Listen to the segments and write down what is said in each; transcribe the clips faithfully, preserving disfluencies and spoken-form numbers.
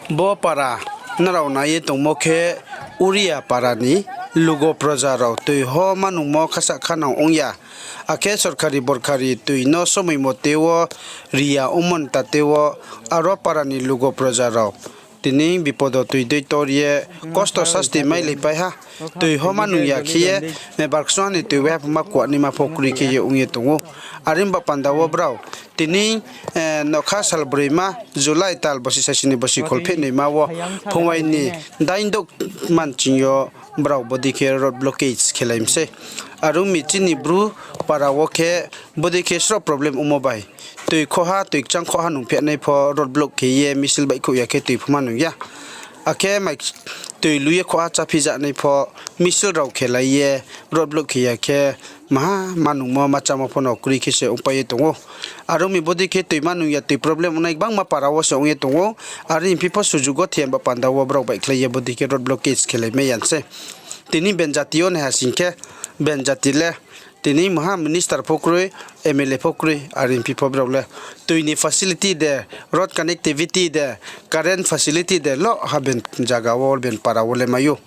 Bo para nrao nai ye tongmo khe Uria para ni lugo proja rao tui ho manungmo khasah khanang ong ya. Akhe sorkari borkari tui no somoi mote wo ri ya ongmo ni tate wo aro para ni lugo proja rao tini bipodo tui dei tor ye kosto sasti mailaipai ha. Tui ho manung ya khe ye, barksoa ni tui waiha pho ma kuanaima pho kroi khe ye ong ye tong ou. Are ba panda wo brao tini nokha sal broima July tal bosi saisi ni bosi kholphehnoima wo phungwai ni daindouh manching yo brao bodei khe road blockage khelai mi sei. Are ong mi chini Bru para wo khe bodei khe sroh problem ongmo bai tui khoha, tui kchang khoha nungphehnai pho road block khe ye misil baihkhouh ya khe tui pho ma nung ya. Akhe mai tui lu ye khoha cháphi janai pho misil rao khelai ye road block khe ya khe maha ma nungmo ma chámo pho no kroi khe se ongpai ye tong ou. Are ong mi bodei khe tui ma nung ya tui problem ongnai gbangma para wo se ong ye tong ou. Are hingphi pho sujugo thei ba panda wo brao baihkhlai ye bodei khe road blockage khelai mai ya sei. Tini ben jati yo naiha sing khe, ben jati le tini maha minister pho kroi, M L A pho kroi, are hingphi pho brao le tui ni facility de, road connectivity de, current facility de, lo ha ben zaga wo, ben para wo le mai ou.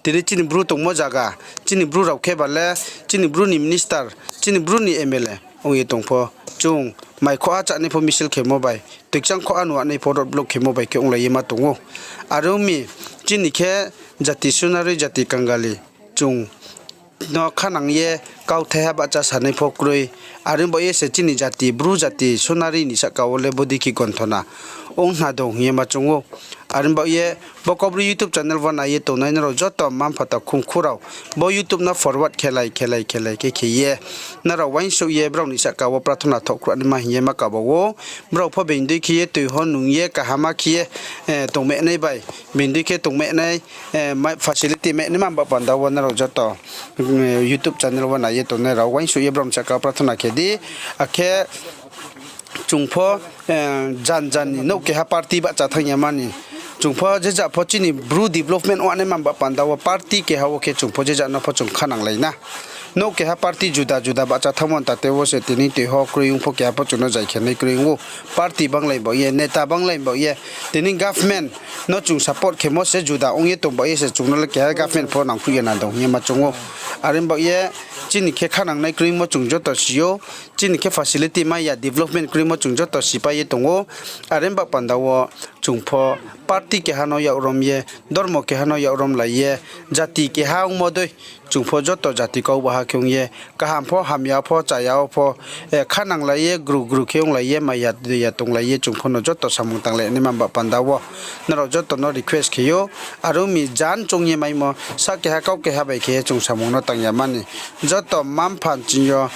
Tini chini Bru tongmo zaga, chini Bru rao khe ba le, chini Bru ni minister, chini Bru ni M L A ong ye tong pho, chung mai khoha chánai pho misil khemo bai, tui kchang khoha nuanai pho road block khemo bai khe onglai ye ma tong ou. Are ong mi chini khe jati sunari, jati kangali, chung no khanang ye kauthaiha bahcha sanai pho kroi. Are ong baoh ye se chini jati, Bru jati sunari ni sahka wo le bodei khe gonthona ong hna dong hing ye ma choung ou. Are ong baoh ye bo Kaubru YouTube channel wo nai ye tongnai nrao joto mma-mpha takhum khu rao, bo YouTube no forward khelai khelai khelai khe khe ye nrao uaingsouh ye brao ni sahka wo prathona thohkhranaima hing ye ma kaba ou. Brao pho being dei khe ye tui ho nung ye kaham khe ye tongmainai bai, being dei khe tongmainai, facility mainaima ba panda wo nrao joto YouTube channel wo nai ye tongnai rao uaingsouh ye brao ni sahka wo prathona khe di. Akhe chung pho jan jan ni nouh keha party bahcha thanng ya mani. Chung pho je ja pho chini Bru development ongnaima ba panda wo party keha wo khe chung pho je ja no pho chung khananglai na. Nouh keha party juda juda bahcha thanngmo ni tate wo se tini tui ho kroi ong pho keha pho chung no zai khe nai kroi ong ou. Party banglai baoh ye, neta banglai baoh ye, tini government no chung support khemo se juda ong ye tong baoh ye se chung no le keha government pho nangphuh ya na dong hing ye ma choung ou. Are ong baoh ye chini khe khanangnai kroimo chung joto si ou. Chini khe facility mai ya, development kroimo chung joto sipai ye tong ou. Are ong ba panda wo chung pho party keha no yak rom ye, dormo keha no yak romlai ye, jati keha ongmo dei chung pho joto jati kau baha khe ong ye, kaham pho, hamya pho, chaya wo pho, khananglai ye, gru gru khe onglai ye, mai ya dei ya tonglai ye chung pho no joto samung tanglai naima ba panda wo nrao joto no request khe ou. Are ong mi jan choung ye maimo, sa keha kau keha bai khe ye chung samung no tang ya mani. Joto mma-mpha nching yo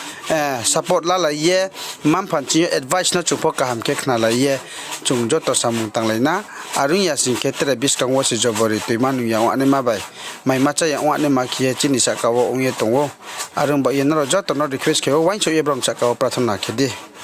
support lalai ye, mma-mpha nching yo advice no chung pho kaham khe khnalai ye, chung joto samung tanglai na. Are ong ya sing khe tre buskang wo se jobori tuima nung ya ongnaima bai, maima chá ya ongnaima khe ye chini sahka wo ong ye tong ou. Are ong baoh ye nrao joto no request khe ou, uaingsouh ye brao ni sahka wo prathona khe di.